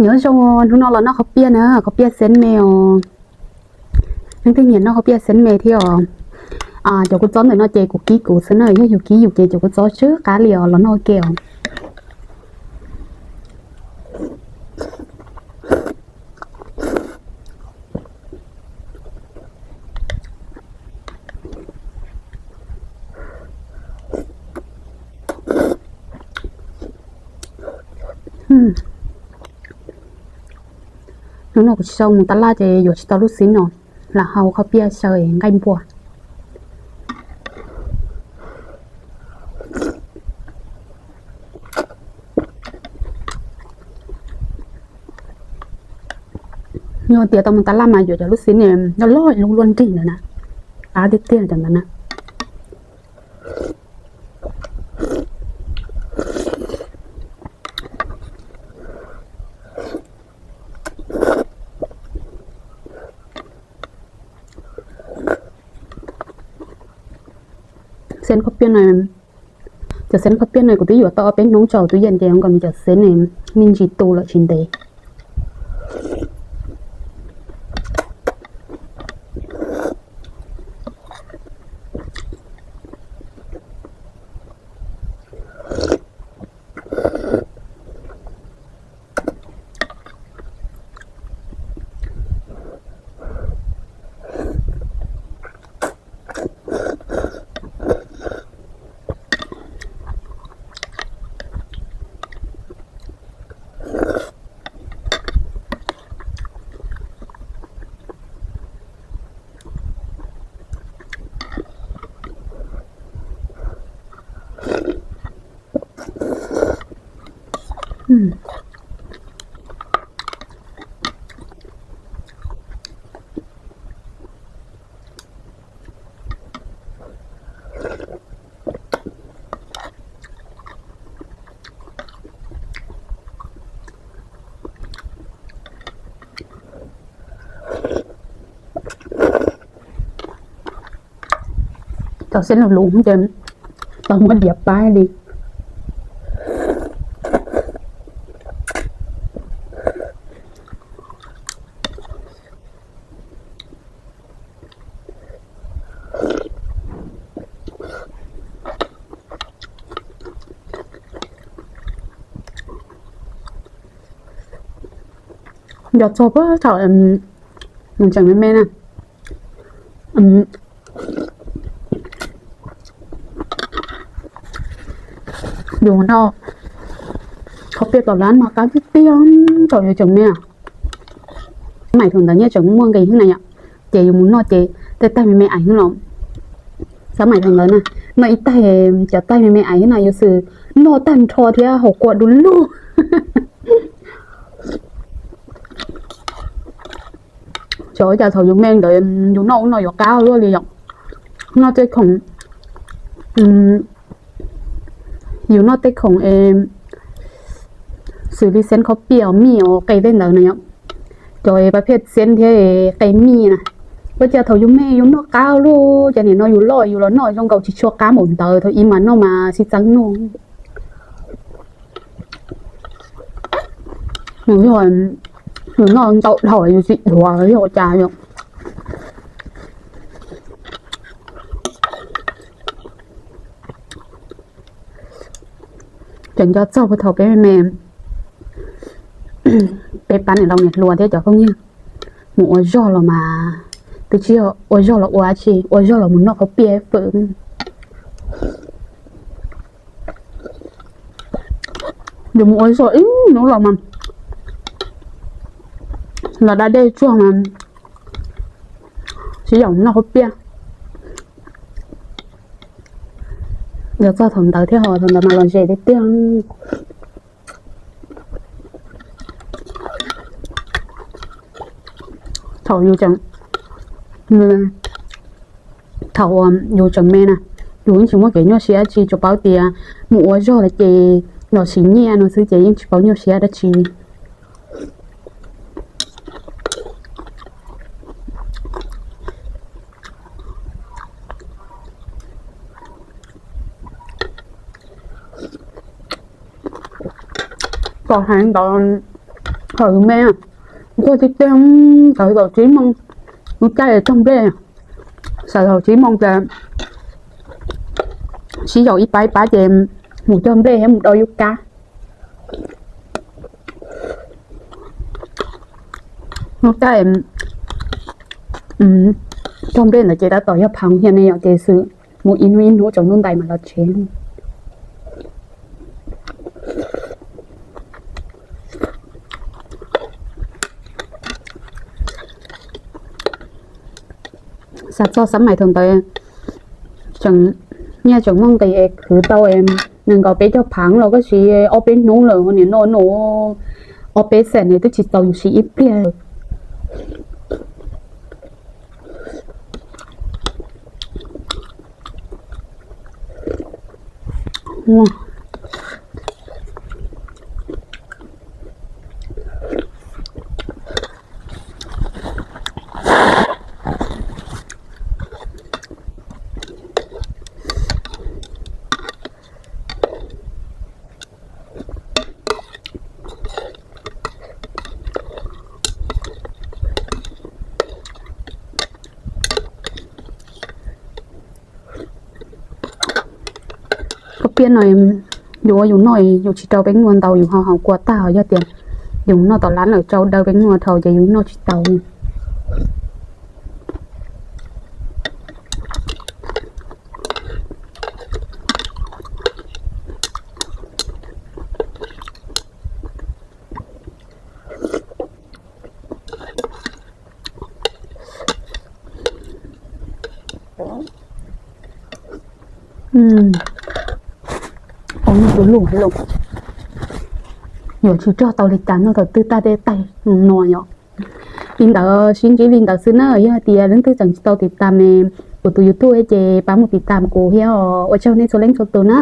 Nyob zoo, hnub no los noj qhov piaj na, qhov piaj xeeb me os. Leej twg nyiam noj qhov piaj xeeb me thiab os? Cov kua txob ntawm no ces kuv kib kuv xwb na, yog yus kib yus ces cov kua txob tsw qab li os, los noj ua ke os. Hnub no kuv tsis tau mus tab laj ces yuav tsis tau lub xib no, lam hau qhov piaj xyaw nqaij npua. Yog tias tau mus tab laj mas yuav cov lub xib no loj loj lub luaj nrig ntawd na, qab tiag tiag cov ntawd na. Xeeb qhov piaj no, cov xeeb qhov piaj no kuv twb yuav tau ob peb hnub tso hauv tub yees ces zoo nkaus li cov xeeb no me ntsis tu lawm tsis ntev. Cov xeeb lus lus ces tau muab diav pab li. Nco txog puag thaum tseem me me na, yus noj qhov piaj tom lab mas qab tiag tiag thaum yus tseem me. Xab maim thaum ntawd nyiaj tseem muaj nqis heev na yom, ces yus mus noj ces tej taig me me ais heev los. Xab maim thaum ntawd na, noj ib taig, cov taig me me ais heev na yus xwb, noj tag nrho thiab haus kua du lug. Xyov ua cas thaum yus me ntawd yus noj ub no yuav qab luaj li yom. Noj tej khoom, yus noj tej khoom xws li xeeb qhov piaj, mij os, qe tej ntawd na yom. Cov pa phiaj xeeb thiab qe mij na, ua cas thaum yus me yus noj qab luaj, cas nim no yus loj yus los noj zoo nkaus tsis tshua qab npaum ntawd, thaum ub mas noj mas sib txeeb noj. Yus yog, yus noj ntau dhau yus tsis dhuav yog ua cas yom. Tseem nco txog puag thaum peb me me, peb pab niam laus niam hluas thiab cov phooj ywg mus ua zog los mas, twb tsis yog ua zog los ua dab tsi, ua zog los mus noj qhov piaj fawm. Yus mus ua zog ib hnub los mas, los da dej tsuag mas sib yaum noj qhov piaj. Yog txog thaum ntawd thiab ho thaum ntawd mas los zem tiag tiag. Thaum yus tseem, thaum yus tseem me na, yus yeej tsis muaj kev nyuaj siab dab tsi, tsuas paub tias mus ua zog lawm ces los siv nyiaj no xwb ces yeej tsis paub nyuaj siab dab tsi. Pom hais ntawd, Thaum yus me, quaj tiag tiag, txog thaum tsib moos, lub caij txog nplej, txog thaum tsib moos ces sib yaum ib pab ib pab ces mus cog nplej thiab mus rau yub kab. Lub caij cog nplej ntawd ces tab tom yog phav thiab ne yom, ces xwb mus ib hnub ib hnub tsaus ntuj ntais mas los tsev. Xav txog xab mais thaum ntawd, tseem, nyiaj tseem muaj nqis es khwv tau nees nkaum peb caug phav los koj siv ob peb hnub lawm, niam no no ob peb xees ne twb tsis txaus yus siv ib pliag. Koj piab no, yus ua yus noj, yus tsis rau peb nyuag ntau yus ho haus kua tag, ho yog tias yus noj tom lab lawm rau daw peb nyuag dhau ces yus noj tsis tau. Ua tus lus lus, yuav tsis rog tau li cas, noj thaum twg tag tej taig no yom. Li ntawd, sib ntsib li ntawd xwb na, yog hais tias leej twg tseem tsis tau tiv tam ne, kuv tus YouTube ces pab mus tiv tam kuv thiab os. Ua tsaug nej txhua leej txhua tus na.